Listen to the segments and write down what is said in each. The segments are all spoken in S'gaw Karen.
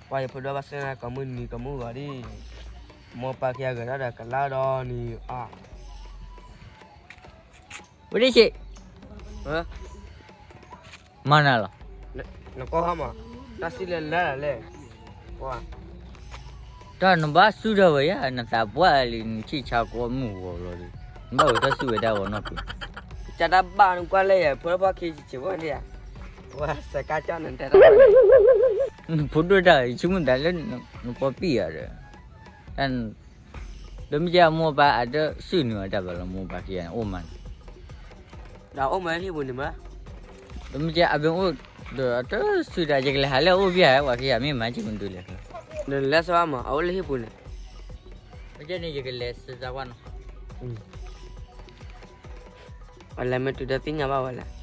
ပှၤယဖိဒိၣ်ဘၣ်စၢၤနၤ ကိးမုၢ်နံၤကိးမုၢ်ဂီၤဒံး, မိၢ်ပၢ်ခံဂၤဂဲၤထီၣ်ဒီးကလါဒီးနံၤအါ, ဝဲဒၣ်ဆ့, မၤနၤလီၤ, နကီၢ်ဟီမး, တၢ်စံၣ်လၢလၢ်လၢ်လဲၣ်, တၢ်နဘၣ်စူၢ်ထီၣ်ဝဲယါ နသးပှၢ်လံ နဆံၣ်ဆါကီမုၢ်ဂီၤလီၤဒီး, နဘၣ်ဝဲတၢ်စူၢ်ဝဲဒၣ်ဝဲနီၢ်ပူၤ, ကတၢ်ဘၣ်နကွၢ်လၢယဖိဒိၣ်ဖီၣ်ခံဆံးဆံးဝဲဒၣ်ယါ, ဝဲစဲးကါကၠီနတဲတၢ်, နဖိဒိၣ်တၢ် ယဆိကမိၣ်သးလၢ နပီပံၣ်ယါဒီး, တၢ် ဒီးမ့ၢ်ကဲအမိၢ်ပၢ်အတစုၣ်နုာ်အတၢ်ဘၣ်လီၤ မိၢ်ပၢ်ခံဂၤန့ၣ် အိၣ်မးန့ၣ်, ဒီးအိၣ်မးလၢဟံၣ်ပူၤန့ၣ်မး, ဒီးမ့ၢ်ကဲအဘ့ၣ်အိၣ်, ဒီးအတစုၣ်တၢ် ယကလဲၤဟးလၢအအိၣ်ဘၣ်ဧါ ပှၤခံဂၤမ့ၢ်မၤက့ၤမနုၤလဲၣ်, ဒီးနလဲၤစၢၤဘၣ်မး အအိၣ်လၢဟံၣ်ပူၤန့ၣ်, မ့ၢ်ကဲန့ၣ် ယကလဲၤစၢၤစၢၤဝဲနီၤ အလဲၤမ့ၢ်တုၤဒီးသ့ၣ်ညါဘၣ်ဝဲလဲၣ်.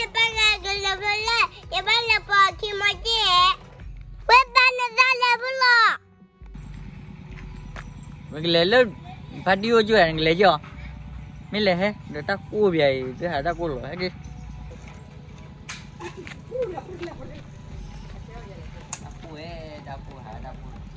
ယဘၣ်လဲၤကလဲၤဖဲလဲၣ်, ယဘၣ်လဲၤပိာ်ခံမီၤက့ၢ်, ဝဲဘၣ်နသးလဲၤဖဲလဲၣ်. နကလဲၤလၢ ဖါတံၢ်အိၣ်ကၠိၢ်ဧါ နကလဲၤကၠီၢ်, မ့ၢ်လဲၤဟဲ ဒီးတၢ်ကိၢ်ဘၣ်အံၤ သုဟးတၢ်ကိၢ်လီၤ ဟဲက့ၤ တၢ်ကိၢ်ဝဲ တၢ်ကိၢ်ဟးတၢ်ကိၢ်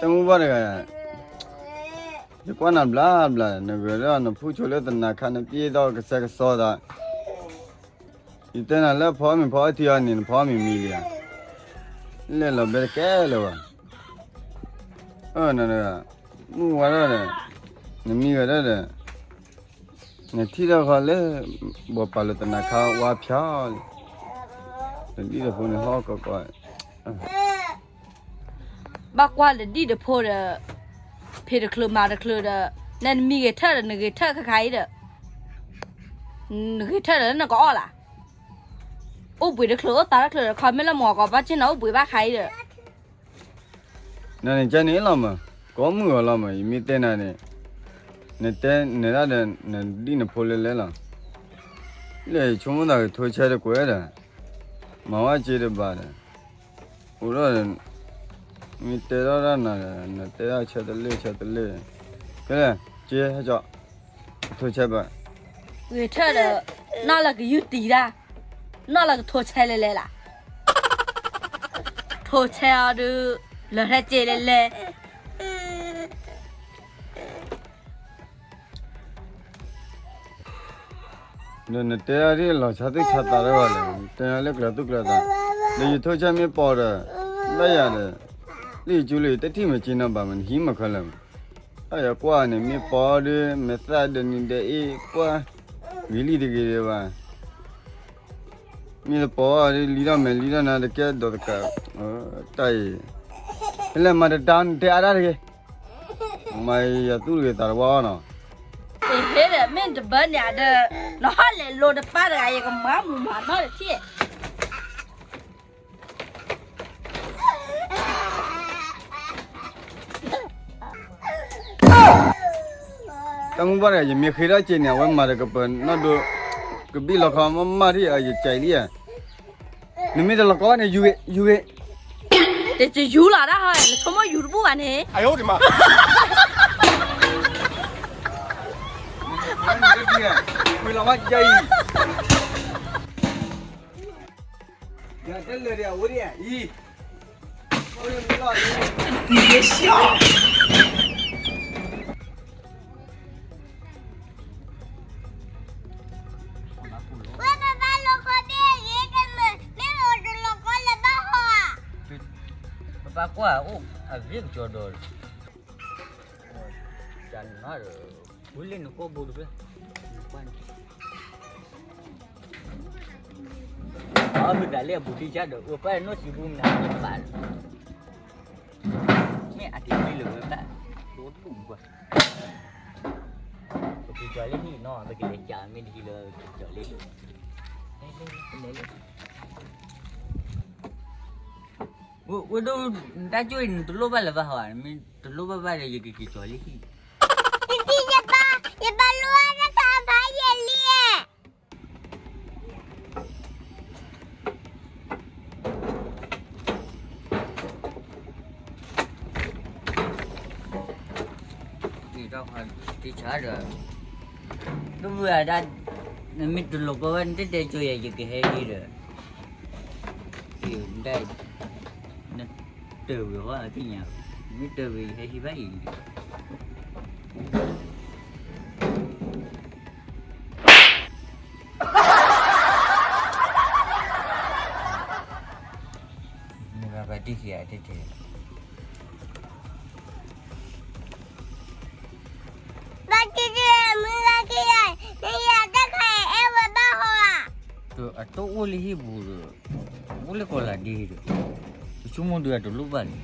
တၢ်မုၢ်ဘၣ်တဂၤ, ယကွၢ်နၤဘျါဘျါ, နဂဲၤဒီးနဖူၣ်ဆိလၢသနၤခါ နပျ့ၤဒီးကစဲကစီသး, ယတဲနၤလၢဖီမ့ၤဖီအထံအီၤန့ၣ် နဖီမ့ၤမံလံဧါ, လဲၤလီၤဘဲတကဲလၢၤဘၣ်, အၢ နတဂၤ, မုၢ်ဝါထီၣ်ဒီး, နမံဝဲဒၣ်ဒီး နထံၣ်ထီၣ်ဃီလၢ ဘီပာ်လီၤသနၤခါဝါဖၠါလံ, နဒံၣ်တဖိန့ၣ်ဟီၣ်ကီကီ, ဘၣ်ကွၢ်လၢဒံၣ်တဖိဒီး, ဖံးတချုးမၤတချုးဒီး, နမံဂဲၤထၢၣ်ဒီး နဂဲၤထၢၣ်ခါခါအံၤဒီး, နဂဲၤထၢၣ်ဒီးနကအီၣ်လၢ်, အိၣ်ဘှံးတချုးအိၣ်သးတချုးဒီး ခီမ့ၢ်လၢမုၢ်ဂီၤကီးဘၣ်ဆ့ၣ်နီၤ အိၣ်ဘှံးဘၣ်ခါအံၤဒီး နန့ၣ်ကဲန့ၣ်လီၤမး, ကိးမုၢ်ဂီၤလီၤမး ယမ့ၢ်တဲနၤန့ၣ်, နတဲနဒၣ်ဒီး နဒံၣ်နဖိလဲၤလဲၤလီၤ, လၢယဆိကမိၣ်သးကထိဆဲတကွဲးဒီး, မၤဝဲက့ၤတဘၣ်ဒီး, အိၣ်ဒီး, မ့ၢ်တဲထီၣ်ဒၣ်နၤဒီး နတဲဒၣ်ဆဲတလဲၣ်ဆဲတလဲၣ်, ကဲလဲၣ်, က့ၤဟဲကီး, ကထိဆဲဘၣ်, ဂဲၤထၢၣ်ဒီး, နီၢ်လၢကယူၢ်တံၢ်ဒၣ်, နီၢ်လၢကထိဆဲလဲၤလဲၤလၢ် ထိဆဲအီၤဒုး, လၢာ်ထဲက့ၤလဲၤလဲၤ, နတဲဒၣ်လီၤဆါသ့ၣ်ဆါသးတဂၤလဲၣ်, တဲလၢကျၢၤသူၣ်ကျၢၤသး, ဒီးယထိဆဲမ့ၢ်ပိာ်ဒီး, ဘၣ်ယၤဒီး, လၢယကၠူလၢယတထံၣ်မ့ၢ်က့ၤနီၤဘၣ်မး နဟံးမးခဲလၢာ်မး, တၢ်ယကွၢ်န့ၣ် မ့ၢ်ပိာ်ဒုး မ့ၢ်သၣ်ဒီးနံၤဒဲးအ့ၣ်ကွၢ်, ဂ့ၤလံတဂ့ၤဒံးဘၣ် မ့ၢ်တပိာ်ဒုး လံထီၣ်မဲာ်လံထီၣ်နါတကဲဒီးတကး, တၢ်အံၤ, ဖဲလဲၣ်မၤတတါနတဲအါဒၣ်တဂ့ၤ, မၤယသူၣ်တဂ့ၤသးတဝါအီၤနီၤ, ဟ့ၣ်ဒီးမ့ၢ်တဘၢန့ၣ်ဒီး, နဟီၣ်လဲၤလိၤတပၢ်တဂၤ ယကမၤမူးမၤနီၢ်တထံၣ် တၢ်မုၢ်ဘၣ်တဂၤ ယမ့ၢ်ဃ့ထီၣ်က့ၤန့ၣ် အဝဲမၤတကပၤနီၢ်ဒိ, ကဘံၣ်လီၤခီမးမးထံၣ် ယကဲးလံဧါ, နမ့ၢ်တလီၤကီဘၣ်န့ၣ် ယူၤဂ့ၤ, ယူၤဂ့ၤ, တယူၤလီၤဒၣ်ဟီ, နဆိကမိၣ်ယူၤတဘူၣ်ဘၣ်န့ၣ်, ဝ့ၤလီၤမးယဲအံၤ ယတဲလၢာ်ဒီး အဝဲဒၣ်အံၤ, အဝဲဒၣ်မ့ၢ်လီၤ, ဝဲပပၢ်လီၤခီဘ့ၣ်အဂ့ၤတမုာ်, မ့ၢ်အိၣ်တလီၤကီလၢဘၣ်ဟီဧါ, ပပၢ်ကွၢ်အိၣ်အဂ့ၢ်ကစီဒီး တၢ်နါဒီး, ဝံၤလၢနကိာ်ဘိတဖျၢၣ်, နကွၢ်န့ၣ်, အမုၢ်တၢ်လၢအဘူးတံၢ်ဆါဒီး အိၣ်ပၢ်နီၢ်စံးပူမနုၤန့ၣ်ဘၣ်လီၤ, မ့ၢ်အတ့ၢ်လၢဝဲဘၣ်, ဒိၣ်ဒိၣ်ကွၢ်, ပကကၠီၤလၢဟံၣ်နီၤ ပကလဲၤကၠီၤမ့ၢ်တဟံးလၢကကၠီၤလၢဟံၣ်, လဲၤလဲၤလဲၤလဲၤ ဝဲဒၣ် တၢ်ကၠိအံၤ နတလိၣ်ဘၣ်လၢၤဘၣ်ဟီ, မ့ၢ်တလိၣ်ဘၣ်ဘၣ်ဒီး ယကက့ၤကၠီၤလံဟံၣ်. တံတံ ယပၢ်, ယပၢ်လိၣ်ဘၣ်တၢ်ခးဖးယံာ်လံ. တံဆါဒီး ဒိၣ်မုၢ်အဒၣ်, နမ့ၢ်တလိၣ်ကီဝဲ နတတဲကၠိယၤ ယကဟဲဟံၣ်ဒီး, နတၢၢ်ဝံၤဟီသ့ၣ်ညါ, မ့ၢ်တၢၢ်ဝံၤ ယဟဲဟံၣ်ဘၣ်အံၤန့ၣ် မ့ၢ်ဘၣ်ပှၤတံၢ်ခံဂၤတတဲ, ဘၣ်တံၢ်တံၢ် မုၢ်ဂၤခံဂၤ, နယၤတၢ်ခါအံၤ အဲၣ်ဝဲဘၣ်ဟီဧါ. အတအိၣ်လၢဟံၣ်ပူၤဒီး, အိၣ်လၢကီၢ်လၤဒ့ဒီး, ပဆိကမိၣ်ဒုးအတလိၣ်ဘၣ်န့ၣ်,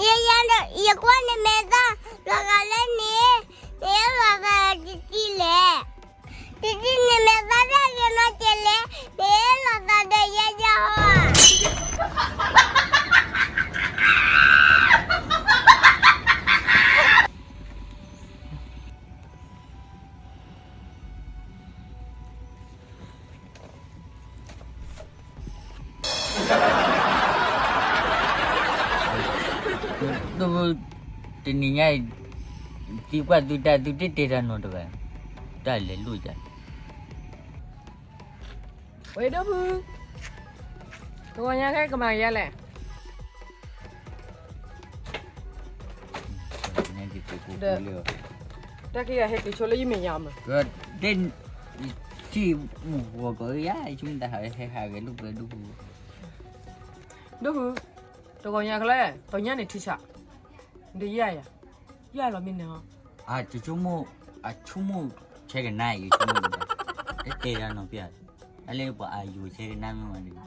ယယၤဒီး ယကွၢ်နမဲာ်သၣ် လီၤဂာ်လၢန့ၣ်, နအဲၣ်လီၤသးတံတံၢ်လဲၣ်. တံတံၢ် နမဲာ်သၣ်တၢ်ဂ့ၤနီတစဲးလဲၣ်, နအဲၣ်လီၤသးဒီးယဲယဲဟီဧါ. ဒိၣ်မုၢ်, တနံၤညါအံၤ သံကွၢ်သုတၢ် သုတတဲတၢ်နီတဂၤ, တၢ်လဲၤလိာ်ယၤ. ဝဲဒိၣ်ဖု, တဂီၤညါခဲကမၤယၤလဲၣ်. တၢ်ခံဂၤဟဲက့ၤဆိလၢယမဲာ်ညါမး, ဒ်ထံၣ်မုၢ်ဂီၤကီးယၤ ယဆိကမိၣ်တၢ်ဟးဟဲဟးဂဲၤလိာ်ကွဲဒိၣ်ဖု, ဒိၣ်ဖု, တဂီၤညါခဲလၢာ် တဂီၤညါန့ၣ်ထံဆး, နတယၤယၤ, ယၤလီၤမ့ၢ်န့ၣ်ဟီ, အဆိကမိၣ်, အဆိကမိၣ်ဆဲကနါအံၤ ဆိကမိၣ်, တတဲတၢ်နီတဖျၢၣ်, တၢ်လၢပှၤအယိၤဆဲကနါမ့ၢ်ဝဲန့ၣ်,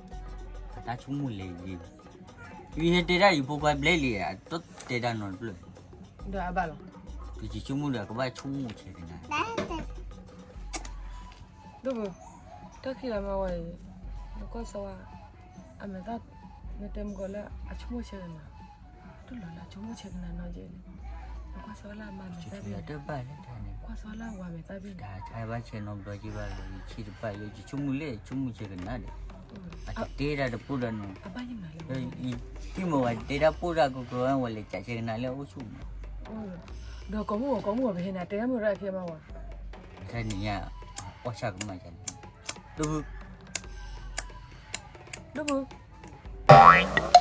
အတၢ်ဆိကမိၣ်လဲၤယံၤ, ယဟဲတဲတၢ်ယဖိခွါဘျဲလံ အတတဲတၢ်နီတဖျၢၣ်, ဒီးအဘၣ်လီၤ, ယဆိကမိၣ်ဒီးကဘၣ်ဆိကမိၣ်ဆဲကနါ ဒိၣ်ဖု, တၢ်ခံဂၤမၤဝဲအံၤ, နကွၢ်စီၤဝါ, အမဲာ်သၣ်, နတဲမုၢ်ကီးလၢအဆိကမိၣ်ဆဲကနါ, တလီၤလၢအဆိကမိၣ်ဆဲကနါနီကဲန့ၣ်, နကွၢ်စီၤဝါလၢအမၤမဲာ်သၣ်ဘ့ၣ်, ကွၢ်စီၤဝါလၢအဝၤမဲာ်သၣ်ဘ့ၣ်, တၢ်ဆါဘၣ်ဆဲနီတဘျီက့ဘၣ်လီၤ, ယဆံးတပာ်လၢယဆိကမိၣ်လၢအဆိကမိၣ်ဆဲကနါဒီး, အတတဲတၢ်တပိၢ်ဒီးနီၤ, ယထံၣ်မ့ၢ်ဝဲတဲတၢ်ပိၢ်တၢ်ကီကီဝဲလဲၤကးဆဲကနါလၢအအိၣ်ဆူၣ်မး, ဒီးကိးမုၢ်ဂီၤကိးမုၢ်ဂီၤ ပဟဲနၤတဲတၢ်မုၢ်ရၣ်အခံမးဝဲ, တနံၤညါ, အီၣ်ဆၣ်ကမၣ်ကလဲၣ်, ဒိၣ်ဖု, ဒိၣ်ဖု, ဒိၣ်ဖ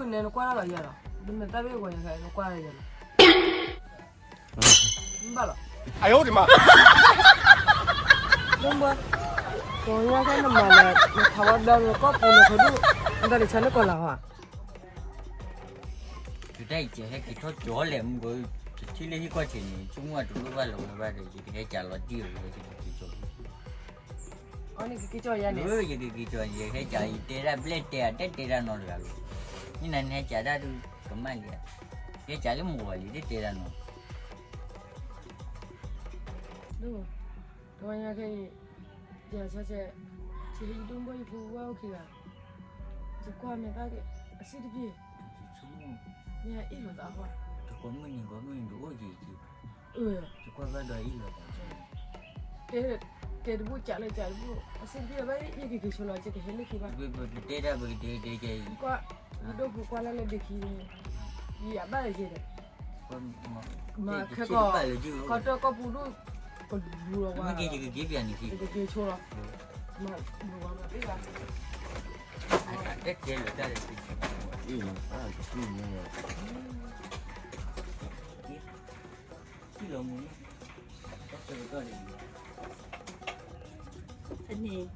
ုန့ၣ် နကွၢ်တၢ်လီၤယဲလီၤ, နမဲာ်သၣ်ဘ့ၣ်ဂီၤညါခဲအံၤ နကွၢ်တၢ်ယဲလီၤ, မ့ၢ်ဘၣ်လီၤ, အယိဒံးမး, ဒိၣ်ဖု, ဂီၤညါခဲနမၤလဲၣ်, နထးဝဲဒီးနကီၢ်ပူၤန့ၣ် ဖဲဒိၣ်, နတၢ်တဆါလၢကီၢ်လၤဟီဧါ. တုၤတၢ်အံၤကဟဲက့ၤထီၣ်ကၠီလဲၣ်မုၢ်ဂီၤ, တထံၣ်လၢဟံၣ်ကွၢ်ဆ့န့ၣ် ဆိကမိၣ်အတလိၣ်ဘၣ်လီၤဝဲဘၣ်ဒီး ယကဟဲကၠီလီၤတံၢ်အီၤလၢယကက့ၤကၠီ, အန့ၣ်ကက့ၤကၠီယၤန့ၣ်, ယကက့ၤကၠီ ယဟဲကၠီ ယတဲတၢ်ဘျဲၣ်တဲအတဲတဲတၢ်နီတဂၤလီၤ, မ့ၢ်နၤနဟဲကၠီတၢ်ဒုးကမၣ်လံဧါ, ယဟဲကၠီလၢမုၢ်ဂီၤလံ တတဲတၢ်နီ တဝဲညါခဲအံၤ, ယဆၢဆဲ, ယဟဲယဒိၣ်ဘီယဖိဝဲအိၣ်ခံဂၤ, ယကွၢ်မဲာ်သၣ်က့ၤ, အစံၣ်တဘ့ၣ်, မ့ၢ်အအ့ၣ်လိာ်သးဟီ, တကိးမုၢ်နံၤကိးမုၢ်နံၤတအိၣ်က့ၤက့ၤ, ယကွၢ်ဘၣ်ဒီးအ့ၣ်လိာ်သး, တဲတဘူၣ်ကးလၢကးတဘူၣ်, အစံၣ်တဘ့ၣ်ဘၣ် ယကက့ၤဆိလီၤ ယကဟဲလၢခံဘၣ်, ပတဲတၢ်ပကတဲတဲကဲအံၤ, ယဒိၣ်ဖိကွၢ်လၢလၢဒ့ခံန့ၣ်, ယဘၣ်ယဲဒီး မ့ၢ်ခဲကီၢ်, ကီၢ်တၢ်ကီၢ်ပူၤဒိၣ်, ကလူလီၤဝဲ, ယကက့ၤဆိလီၤ, မၤဘၣ်မၤသ့ဘၣ်, တဲတဲလၢတၢ်လၢ, ထံၣ်လီၤမူ, အန့ၣ်,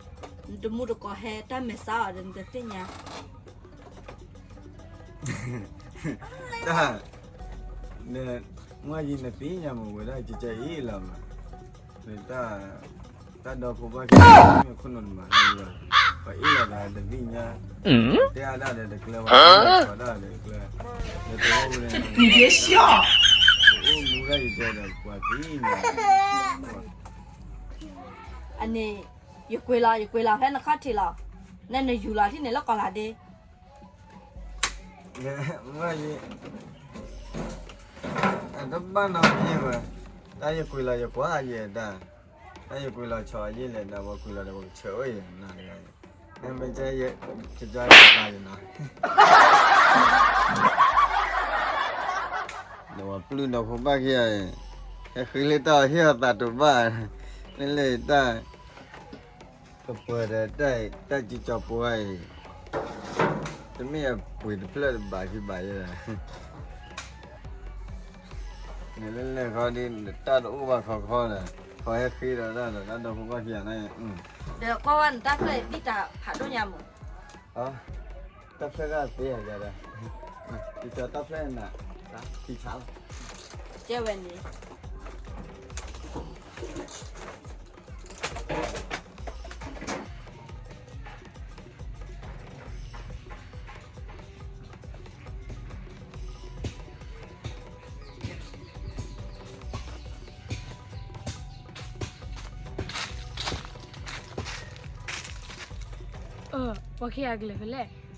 နတမူတကိးဟဲတၢ်မဲာ်ဆါအီၤဒီးနတသ့ၣ်ညါ, တၢ်, န, မ့ၢ်ယနသ့ၣ်ညါမ့ၢ်ဝဲဒၣ်ကကဲအ့ၣ်လီၤမး, နတၢ်, တၢ်ဒီဖိဘၣ်က့ၤမ့ၢ်ခိၣ်နူာ်နမၤလၢ, ပှၤအ့ၣ်လိာ်သးတသ့ၣ်ညါ, တဲအါဒၣ်ဒီးတကျၢၤဝဲ, ပှၤဒၣ်ဒီးတကျၢၤ, နတအိၣ်လၢ, နက့ၤဆှီ အန့ၣ် ယကွံာ်လီၤ ယကွံာ်လီၤဖဲနခီၣ်ထံးလီၤ, နဲနယူၤလီၤထံၣ်န့ၣ်လၢကီၢ်လၤဒ့ အတဘၣ်နီတမံၤဘၣ်, တၢ်ယကွံာ်လီၤယကွၢ်ယဲဒၣ်, တၢ်ယကွံာ်လီၤဆီအယံာ်လဲၣ်ဒီး ပှၤကွံာ်လီၤဒီးပကဆၢအီၤယဲနၤတဂၤ, နမ့ၢ်ကဲယဲ, ကကၠီယဲပာ်ယဲနီၤ, ဒီးပှၤပျုၢ်ဒီဖိဘၣ်ခံဂၤအံၤ, ဟဲဃ့လၢတၢ်အီၣ်ဟ့ၣ်အီၤသးတဘၣ်, လၢလၢတၢ် ကပှဲၤဒီးတၢ် တၢ်စုကၠီၤပှၤအံၤ, တမ့ၢ်အပှ့ၤတဖျၢၣ်တဘးခံဘးယဲ, နလဲၤလဲၤဃီဒီး တၢ်တအိၣ်ဘၣ်ခီခီဒီး, ခီဟဲဃ့ဒီးတၢ်ဒီး တၢ်ဒီဖိဘၣ်ခံဂၤန့ၣ်, ဒီးကွၢ်ဝဲနတၢ်ဖျၢၣ်အံၤ ဘံၣ်တၢ်ဖးဒိၣ်ညါမး, တၢ်ဖျၢၣ်ဂၤသ့အဂၤဒီး, ယကၠီၤတၢ်ဖျၢၣ်နၤ, ခံဆါလီၤ, ကဲဝဲန့ၣ် ပှၤခံဂၤကလဲၤဖဲလဲၣ်.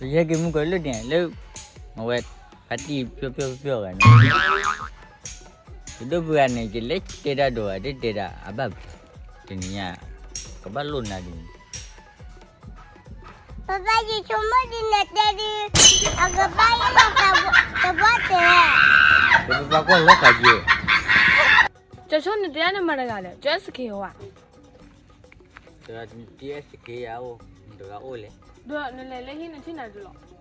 ပယဲၢ်က့ၤမုၢ်ကီၤလၢန့ၣ် လၢ အဝဲ ဖါတံၢ်ပျီပျီပျီဂၤန့ၣ် ယဒိၣ်ဖုဂၤန့ၣ် ယလဲၤတဲတၢ်ဒီး အတတဲတၢ်အဘၣ်ဘၣ်, တနံၤညါ ကဘၣ်လိၣ်နၤဒ်န့ၣ် ပဘၣ်ယဆိကမိၣ်ဒ်နတဲဒုး အကဘၣ်ယဲၢ်လီၤသးတဘီၣ်တဲာ်, ပဘၣ်ကွၢ်လီၤဃာ်ယဲၢ်, ကၠီဆိနတဲနမၤတဂၤလဲၣ်, ကၠီစက့ၤဟီဧါ, တဂၤအိၣ်, တဂၤအိၣ်လဲၣ်, ဒီးနလဲၤလၢဟံၣ်နထံၣ်နၤဒုးလီၤ,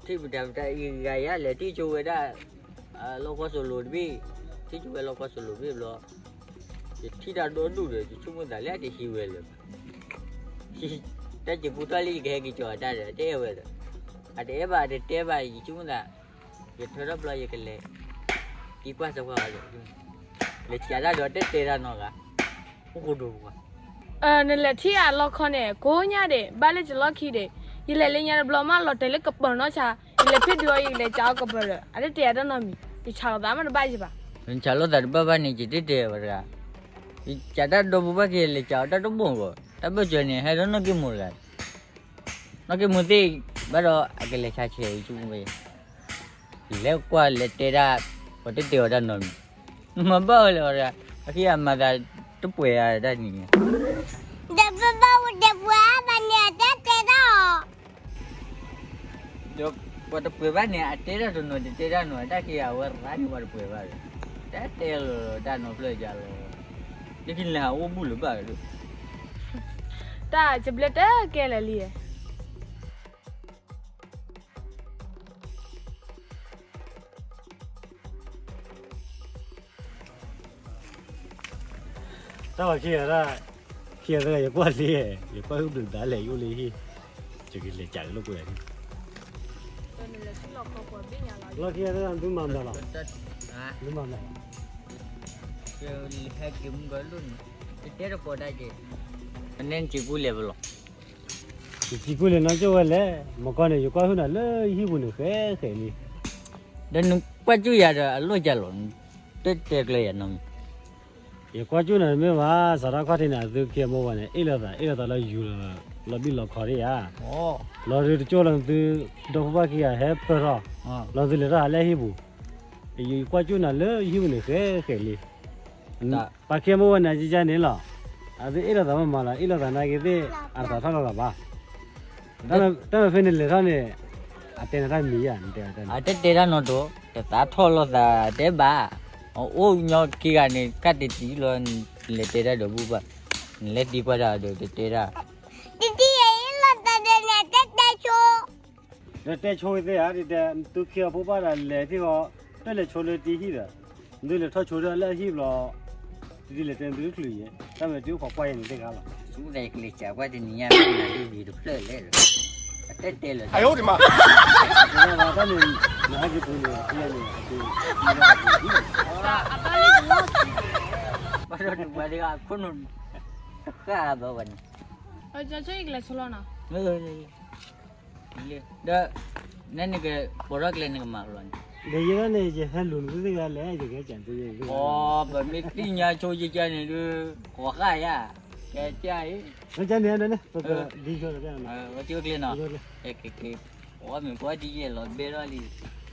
ထံၣ်ပတၢ်ပတၢ်အံၤဂၤယၤလဲၤ ထံၣ်ဆိဝဲဒၣ် လီၢ်ကီၢ်စိၤလိၤတဘ့ၣ်, ထံၣ်ဆိဝဲလီၢ်ကီၢ်စိၤလိၤတဘ့ၣ်ဘျီ, ယထံၣ်တၢ်ဒီဒူၣ်ဒီး ယဆိကမိၣ်သးလၢအတဟံးဝဲလၢၤဘၣ်, တၢ်စံးကူထီၣ်လံ ယကဟဲက့ၤကၠီၤအတၢ်ဒီး အတအဲၣ်ဝဲဒီး, အတအဲၣ်ဘၣ် အတတဲဘၣ် ယဆိကမိၣ်သး, ယထၢထီၣ်ဘျီယကလဲၤ, သံကွၢ်စၢၤကွၢ်အီၤဒီး, လဲၤစံးတၢ်ဒီးတတဲတၢ်နီတဂၤ, အိၣ်ဃိဒိၣ်ပှၤ နလဲၤထံၣ်အလီခီန့ၣ် ကိးညါဒံး ဘၣ်လၢယလီၢ်ခံဒံး, ယလဲၤလၢညါတဘျီမး လီၤတဲာ်လၢကပၢၤနီၢ်ဆါ, ယလဲၤဖ့ၣ်ဒုးအီၤ ယကလဲၤစံးအီၤကပၢၤဒီး အတတဲအတၢ်နီတမံၤ, ယဆးလိာ်သးမးတဘၣ်ယဘၣ်, နဆးလိာ်သးတဘၣ်ဘၣ်န့ၣ် ယတတဲဝဲတဂၤ, ယစံးတၢ်ဒီဖိဘၣ်က့ၤ လဲၤစံးအီၤတၢ်တဘိၣ်ဂီၤ, တၢ်ဘၢၣ်စၢၤန့ၣ် ဟဲဒီးနီၢ်က့ၢ်မိၢ်တဂၤ နီၢ်က့ၢ်မိၢ်သ့ၣ်, ဘၣ်ဒီးအကလဲၤဆါဆဲးဝံၤဆူဝဲ, လဲၤကွၢ်လဲၤတဲတၢ်, ပှၤတတဲအီၤတၢ်နီတမံၤ, မၤဘၣ်ဝဲလဲၣ်ဝဲတဂၤ, အခံဂၤမၤသးတပှဲၤဧါတၢ်နံၤ, ဒီးပဘၣ်ဝဲတပှဲၤဘၣ်န့ၣ် အတတဲတၢ်အီၤ ဒီးပှၤတပှဲၤဘၣ်န့ၣ် အတဲတၢ်တနီၤ တတဲတၢ်နီၤ တၢ်ခံဂၤဝဲရၤန့ၣ် ပှၤတပှဲၤဘၣ်ဒီး, တၢ်တဲလီၤတၢ်နီၤဖျၢၣ်ယၤလီၤ, ယကလဲၤဟးအိၣ်ဘူးလၢၤဘၣ်ဒီး, တၢ်ကဘျၢတကဲလၢာ်လံ, တၢ်ဝဲခံဂၤ, ခံဂၤတဂၤ ယကွၢ်လံ, ယကွၢ်ဟုဘျုးဒါလဲၣ် ယအိၣ်လၢဟံၣ်, ယကလဲၤကးလၢလိာ်ကွဲ, လီၢ်ခံဂၤတဂၤ သုမၤမတၤလီၤ, သုမၤမတၤ, ဟဲက့ၤမုၢ်ကီၤလၢန့ၣ်, တတဲတကိးတၢ်က့ၤ, နဲနစံးကူလဲၤပလီၢ် ယစံးကူလဲၤနီၢ်ကၠိဝဲလဲၣ်, မကီန့ၣ် ယကွၢ်ဟုနၤလၢယဟံၣ်ပူၤန့ၣ် ဃဲဃဲလံ, ဒီးနကွၢ်ကၠူၣ်ယၤဒီးအလိၣ်ကၢ်လီၤ, တတဲကျဲယၤနီတမံၤ, ယကွၢ်ကၠူၣ်နၤတမ့ၢ်ဘၣ်, စးထီၣ်ခီၣ်ထံးန့ၣ် အသုခံဂၤမိၢ်ဝဲန့ၣ် အ့ၣ်လိာ်သး အ့ၣ်လိာ်သးလၢယူၤလီၤ, လီၤဘံၣ်လီၤခီဒံးဧါ, လီၤဒုးတကၠိၢ်လီၤသု, ဒီဖိပၢ်ခံဂၤဟဲပၢၢ်ထီၣ်, လီၤသုလဲၤထီၣ်ဟးလၢဟံၣ်ပူၤ, ယကွၢ်ကၠူၣ်နၤလၢယဟံၣ်ပူၤန့ၣ် ဃဲဃဲလံ ပှၤခံဂၤမိၢ်ဝဲန့ၣ် ကကန့ၣ်လီၤ, အသုအ့ၣ်လိာ်သးမးမးလီၤ, အ့ၣ်လိာ်သးနာ်က့သ့ၣ် အသးထီၣ်လိာ်သးဘၣ်, တၢ်မ့ၢ်ဖဲန့ၣ်လဲၤထီၣ်န့ၣ်, အတဲနၤတၢ်မံၤယၤ, အတတဲတၢ်နီတမံၤ, တသးထီၣ်လိာ်သးတဲဘၣ်, အအိၣ်ညီခံဂၤန့ၣ် ကၢ်တတံၢ်လီၤ, နလဲၤတဲတၢ်ဒီးဘူၣ်ဘၣ်, နလဲၤသံကွၢ်တၢ်ဒီးတတဲတၢ်, တတံၢ်အ့ၣ်လိာ်သးဒီးန့ၣ် တဲတဲဆိ ဒီးတဲဆိသ့ဧါ, ဒ်တဲ သုခံဂၤဖိဘၣ်ဒီးလဲၤထံၣ်ဃီ, တၢ်လဲၤဆိလၢတံၢ်ဟံၣ်ဒီး, သုလဲၤထီၣ်ဆိဒၣ်လၢအဟံၣ်ဘျီ, တတံၢ်လဲၤတဲသုတချုးယဲ, တၢ်မ့ၢ်တံၢ်အိၣ်ခိးကွၢ်ယဲန့ၣ်သ့ၣ်ခါလီၤ, ဆူသးယကလဲၤစံးကွၢ်တနံၤညါမ့ၢ်နၤဒ်ယတဖျၢၣ်လဲၣ်ဒီး, တဲတဲလၢ အယိဒံးမး ဘၣ်ဒီးတပှၤဒၣ် ခိၣ်နူာ် တဃၣ်ဘၣ်ဝဲန့ၣ် ဒီး နန့ၣ်က ပိာ်ထီၣ်ကျဲန့ၣ်ကမၤလီၤန့ၣ် ဒီးယဲဒၣ်န့ၣ် ယဟဲလူၤနသုသ့ၣ်ဂၤလဲၣ် ယကဟဲကၢ်သုယဲ ပမ့ၢ်သ့ၣ်ညါဆိယကၢ်န့ၣ်ဒုး ဃိးဃၣ်ယါ ကဲကၢ်အံၤ ကန့ၣ်န့ၣ် ပကဒ်ဆိလီၤ ပဝဲမ့ၢ်ကွၢ်ဒ်ယဲၢ်လီၤဘဲထီၣ်လံ